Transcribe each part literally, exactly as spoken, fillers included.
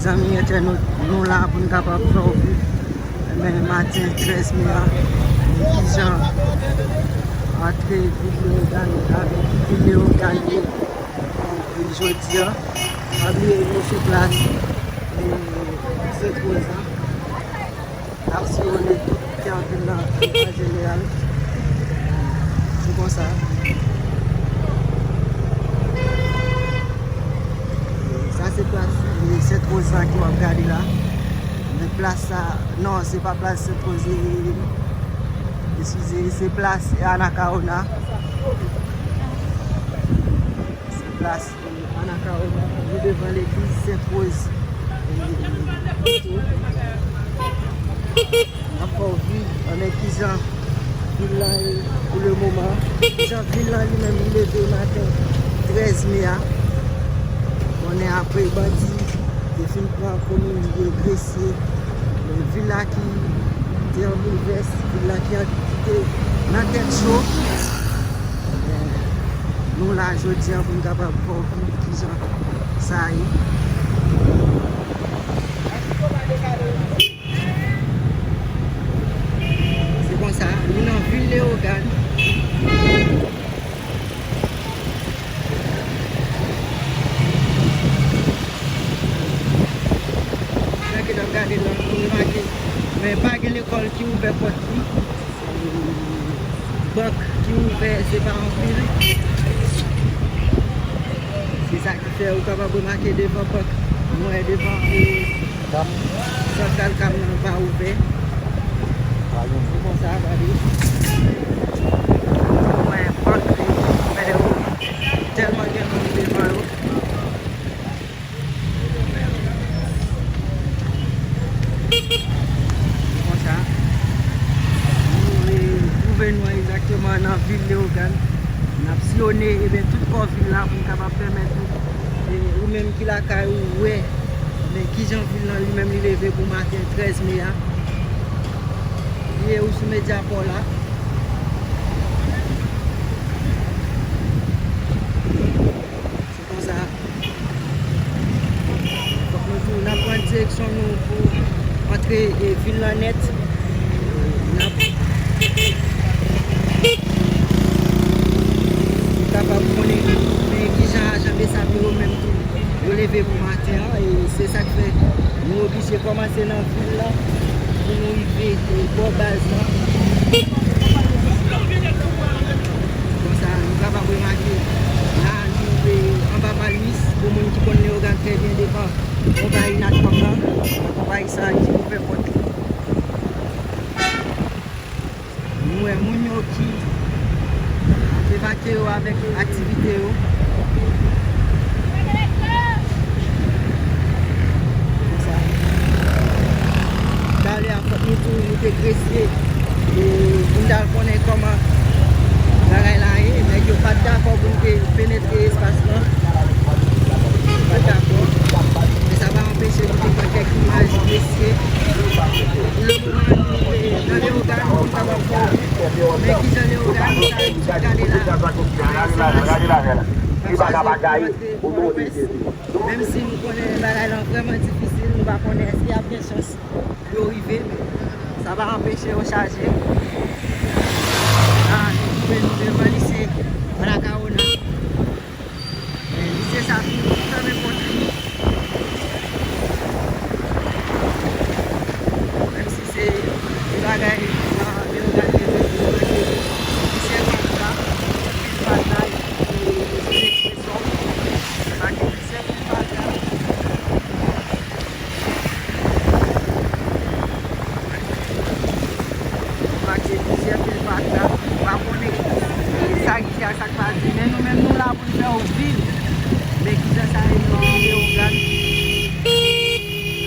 Zanmi entènot, nou la pou n kapab fè w viv, ebyen, maten trèz me a, kijan antre vil Leyogàn avèk vil Leyogàn ye, e, jodi a. Pa bliye nou sou plas, e, Sent Woz la. N ap siyonnen tout kè vil la an jeneral. Se konsa. Sa se plas, e, Sent Woz la ke w ap gade la. Men plas sa, non, se pa plas Sent Woz, e, eskize, se plas Anacaona. Se plas, e, Anacaona, nou devan legliz Sent Woz. E, n ap fè w viv anlè kijan vil la ye pou le moman. Kijan vil la li menm li leve maten trèz me a. Konnen apre bandi te fin pran komin de Gresye, e, vil la ki te an boulvès, vil la ki an, ki te nan tèt cho. Ebyen, nou la jodi a pou n kapab fè w viv kijan sa ye. Se konsa, nou nan vil Leyogàn. Sa ke n ap gade la, nou remake, men pa gen lekòl ki ouvè pòt li. Bank ki ouvè, se pa anpil. Se sa ki fè ou kapab remake devan bank, nou wè devan, e, santral kam nan pa ouvè. Se konsa, gade. Mwen, bank li ouvè yo. Tèlman gen moun devan yo. Konsa, nou, e, twouve nou egzakteman nan vil Leyogàn. N ap siyonnen, ebyen, tout kò vil la pou n kapab pèmèt ou, e, ou menm ki lakay ou, wè, men kijan vil lan li menm li leve pou maten trèz me a. Li ye ou sou Mediaport la. Se konsa. Fòk nou tou, n ap pran direksyon nou pou antre, e, vil lan nèt. N ap kapab konnen, men kijan ajan BSAP yo menm tou, yo leve pou maten an, e se sa k fè nou oblije kòmanse nan vil la pou nou rive, e, bò baz la. Konsa, nou kapab remake la, nou, e, anba palmis, pou moun ki konn Leyogàn trè byen, devan konpayi Natcom la, konpayi sa ki ouvè pòt li. Nou wè moun yo ki ap debake yo avèk aktivite yo. Konsa. Talè a, fòk nou tou, nou te Gresye, e, pou n t al konnen kòman bagay la ye. Nèg yo pa t dakò pou n te penetre espas lan. Yo pa t dakò. Men sa pa anpeche nou te pran kèk imaj mesye. Pou le moman, nou, e, nan Leyogàn, pou n kapab fè w men kijan Leyogàn sa ye, gade la. Menm si nou konnen bagay lan vrèman difisil, nou pa konnen èske y ap gen chans pou yo rive, men sa pa anpeche yo chaje. La, nou twouve nou devan lise Anacaona. Men lise sa tou fèmen pòt li. Menm si se yon bagay, a, Leyogàn te vle pou yo mete plizyè patra, anpil patra, e, e, se ekspresyon, se pa gen plizyè pil patra. Remake plizyè pil patra, pa konnen sa ki di ak sa k pa di, men nou menm nou la pou n fè w viv. Men kijan sa ye nan Leyogàn.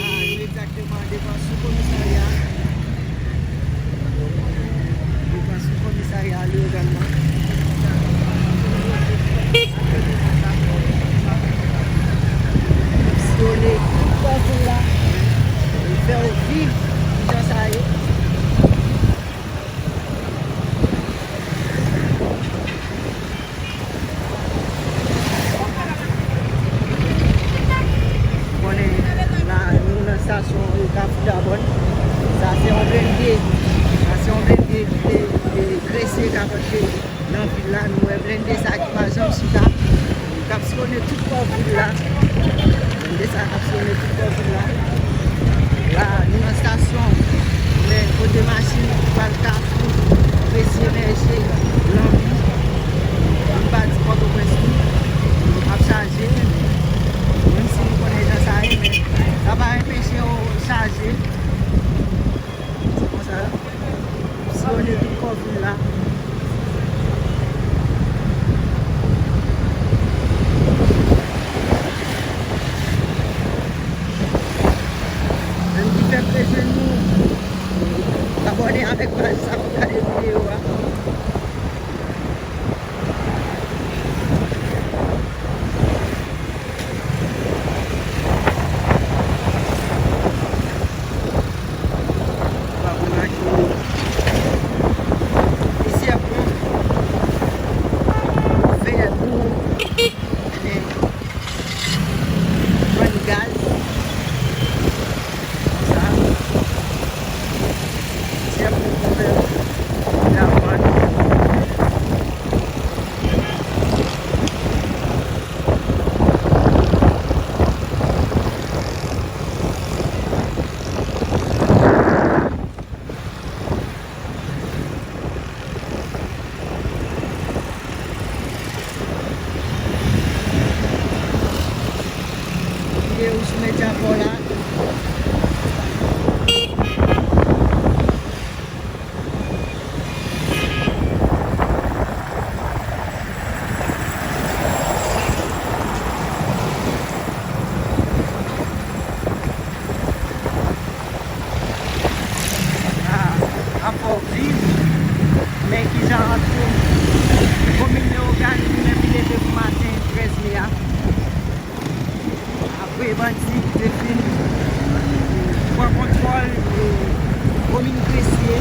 La, nou egzakteman devan sou komisarya. Devan sou komisarya Leyogàn nan. Siyonnen tout kò vil la. Fè w viv kijan sa ye. Konnen la, La, nou wè blende sa ki pa janm chita, k ap siwone tout kò vil la. Blende sa k ap siwone tout kò vil la. La, nou nan stasyon, men kote machin ki pral Kafou, Presye, Mèje, Lanbi, nou pa di Pòtoprens tou, ap chaje. Menm si nou konnen jan sa ye, men sa pa enpeche yo chaje. Se konsa. Siwone tout kò vil la. Menm ki fèk rejwenn nou, abòne avèk paj sa pou gade videyo a. Isi a bon. Fè bon. Men, jwenn gaz. Sa. Isi a bon pou fè. Lavann. Videyo sou Medyapò la. A, ap fè w viv, men kijan antre komin Leyogàn, li menm li leve pou maten trèz me a. Apre bandi te fin pran kontwòl, e, komin Gresye.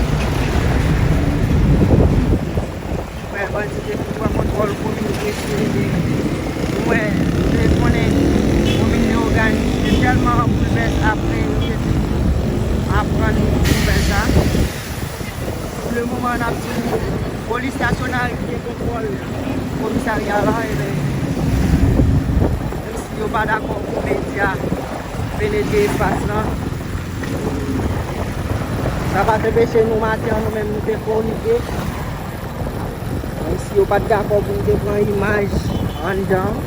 Wè, bandi te fin pran kontwòl komin Gresye, e, nou wè, nou te konnen komin Leyogàn te tèlman an boulvès apre yo te fin aprann nouvèl sa. Pou le moman, n ap di nou, polis nasyonal ki gen kontwòl komisarya la, e ben, menm si yo pa dakò pou medya penetre espas lan, sa pa t anpeche nou maten an, nou menm nou te konike. Menm si yo pa t dakò pou n te pran imaj anndan.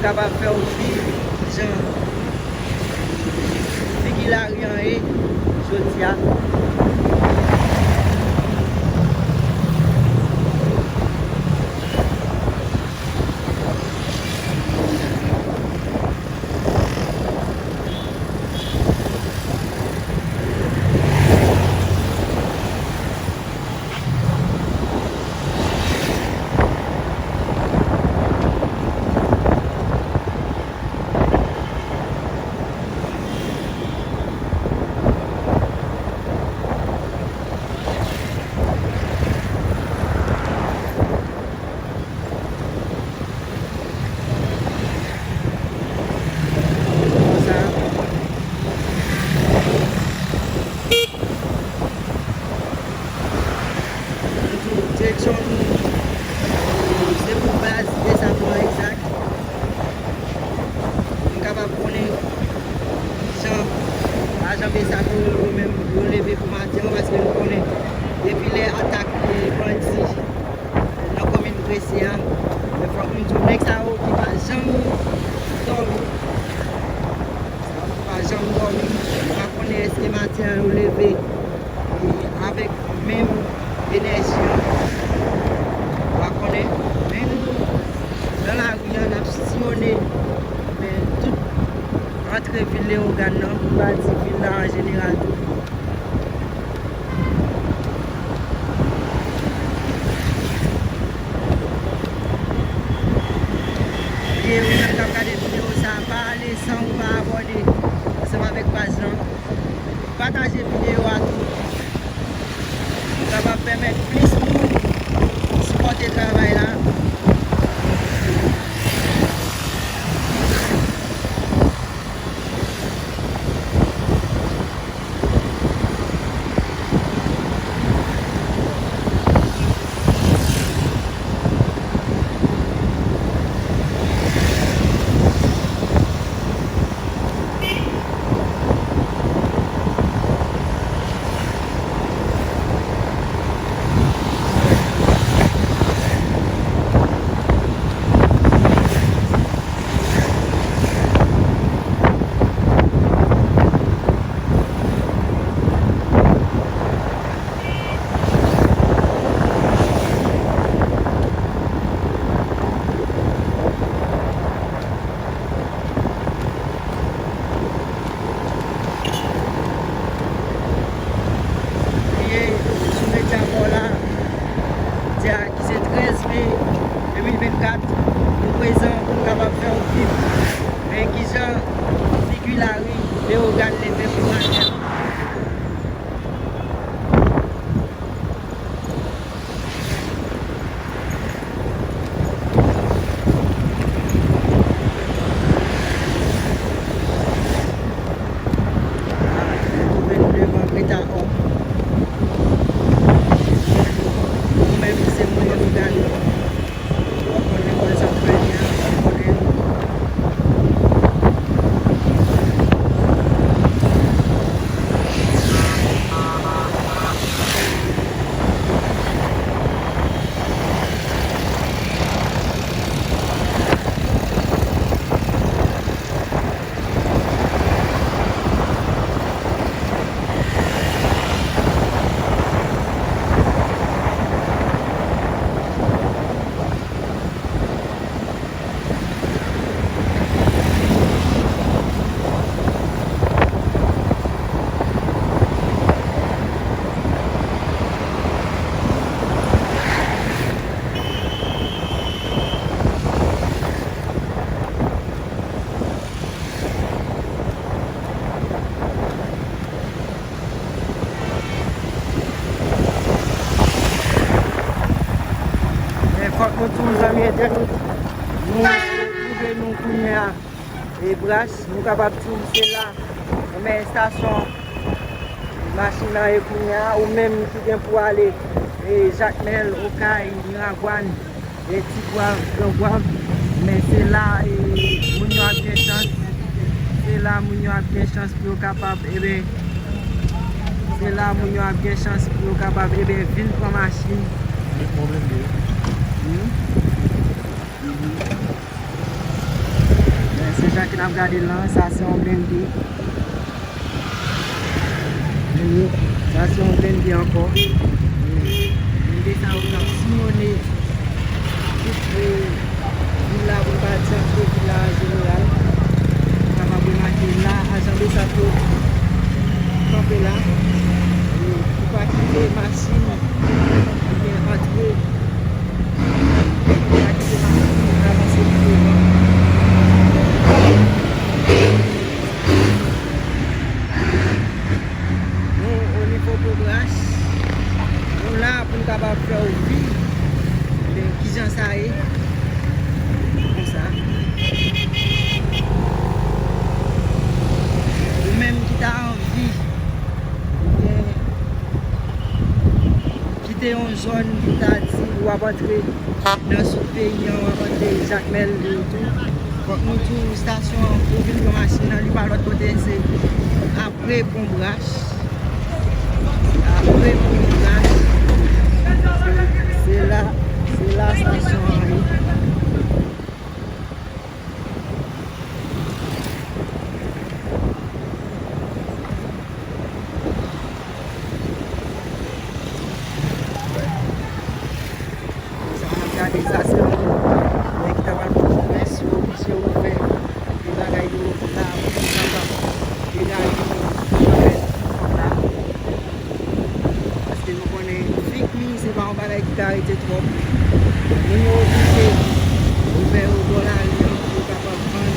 Kapab fè w viv jan figi lari an ye jodi a. Konsa. Direksyon nou, se pou baz Dèzaplan egzak. Nou kapab konnen jan ajan Dèzaplan yo menm yo leve pou maten an, paske nou konnen depi lè atak, e, bandi nan komin Gresye a, men fòk nou di w, nèg sa yo ki pa janm dòmi, sa yo ki pa janm dòmi, nou pa konnen èske maten an yo leve avèk menm enèji an, nou pa konnen, men nou nan lari a, n ap siyonnen, men tout antre vil Leyogàn nan, pou pa di vil la an jeneral tou. E ou menm k ap gade videyo sa a, pa ale san ou pa abòne ansanm avèk paj lan. Pataje videyo a tou. Sa va pèmèt plis moun sipòte travay la. Li ye sou Medyapò la, jodi a ki se trèz me de mil vennkat, nou prezan pou n kapab fè w viv, men kijan figi lari Leyogàn leve pou maten. Nou twouve nou devan Greta Hop. Nou menm ki se moun Leyogàn, nou konn lekòl Zantray a, nou konnen. Men fòk nou di w, zanmi entènot, nou twouve nou kounye a e Bras, nou kapab di w se la, men estasyon machin nan ye kounye a, ou menm ki gen pou ale e Jakmèl, Okay, Miragwàn, e Ti Gwav, Gran Gwav, men se la, e, moun yo ap gen chans, se la moun yo ap gen chans pou yo kapab, eben, se la moun yo ap gen chans pou yo kapab, eben, vin pran machin. Hmm? Mhm. N ap gade lan, sa se yon blende. Wi, sa se yon blende ankò. Blende sa yo k ap siyone tout, e, vil la pou l pa di antre vil la an jeneral. Ou kapab remake la, ajan BSAP yo kanpe la. E, pou pa kite machin, oubyen antre, pou pa kite machin avanse pi devan. Nou, o nivo Pogras, nou la pou n kapab fè w viv, ebyen, kijan sa ye. Konsa. Ou menm ki ta anvi, ebyen, kite yon zòn ki ta di w ap antre nan soud peyi an, w ap antre Jakmèl tou. Fòk nou di w, estasyon an pou vin pran machin nan, li pa lòt kote, se apre Pon Brach. Apre Pon Brach, se, se la, se la estasyon an ye. Sa n ap gade, sa se yon nèg ki ta pral pran pwomès, yo oblije ouvè e bagay yo la pou yo kapab degaje yo, pou yo kapab fè kòb la. Paske nou konnen, fik mi, se pa yon bagay ki ka rete twòp. Moun yo oblije ouvè yo bò lari an pou yo kapab vann.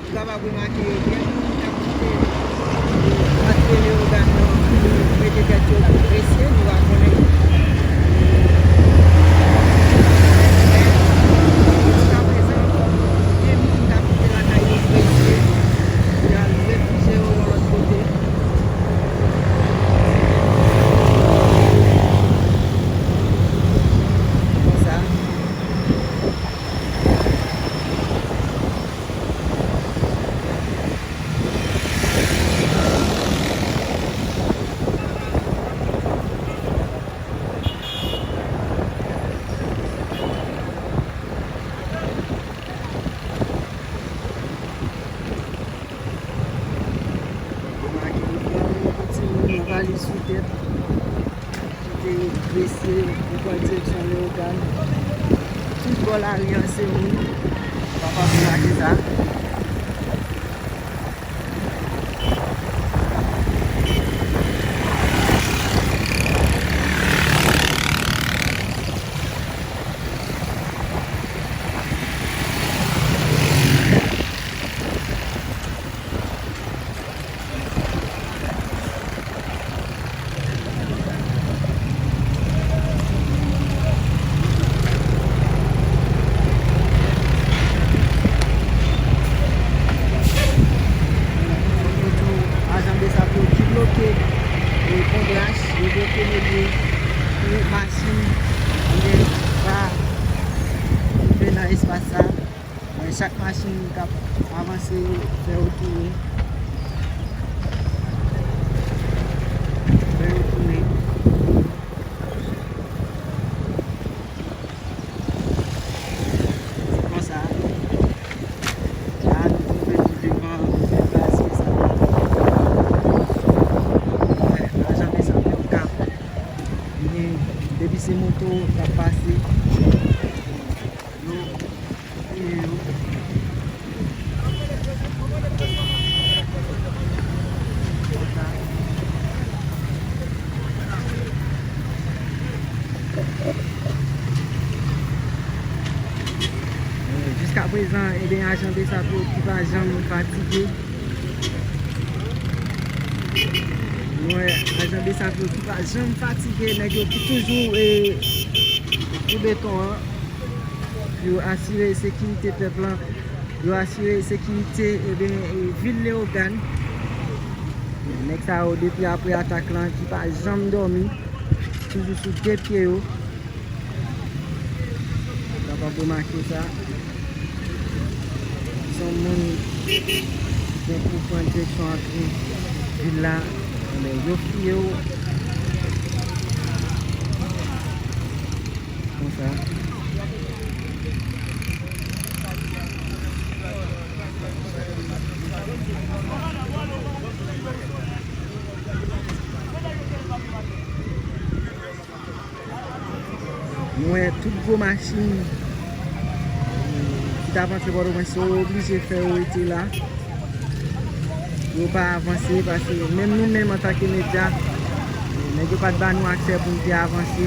Ou kapab remake gen moun k ap kite antre Leyogàn nan pou mete tèt yo pou prese, nou pa konnen. Men, jiskaprezan, gen moun k ap kite lakay yo prese, y al refijye yo yon lòt kote. Konsa. Remake, nou pran yon timoun nan valiz sou tèt. Ki te prese pou pran direksyon Leyogàn. Tout bò lari an se moun. Papa pou lage sa. Ajan BSAP yo ki bloke, e, Pon Brach, yo bloke Mebyen pou machin, oubyen, pa rive nan espas sa. Men chak machin k ap avanse, fè yo tounen. Fè yo tounen. Se konsa. La, nou twouve nou devan plas BSAP. Wè, ajan BSAP yo k ap vini, depi se moto k ap pase. Yo touye yo. Jiska prezan, ebyen, ajan BSAP yo ki pa janm fatige. Mwen, ajan BSAP yo ki pa janm fatige, nèg yo ki toujou, e, sou beton an. Yo asire sekirite pèp lan, yo asire sekirite, ebyen, e, vil Leyogàn. Nèg sa yo, depi apre atak lan, ki pa janm dòmi, toujou sou de pye yo. Kapab remake sa. Yon moun gen pou pran direksyon antre vil la, men yo fiye w konsa. Nou wè tout gwo machin ki t ap antre Pòtoprens yo oblije fè yo rete la. Yo pa avanse paske menm nou menm antanke medya, nèg yo pa t ba nou aksè pou n te avanse.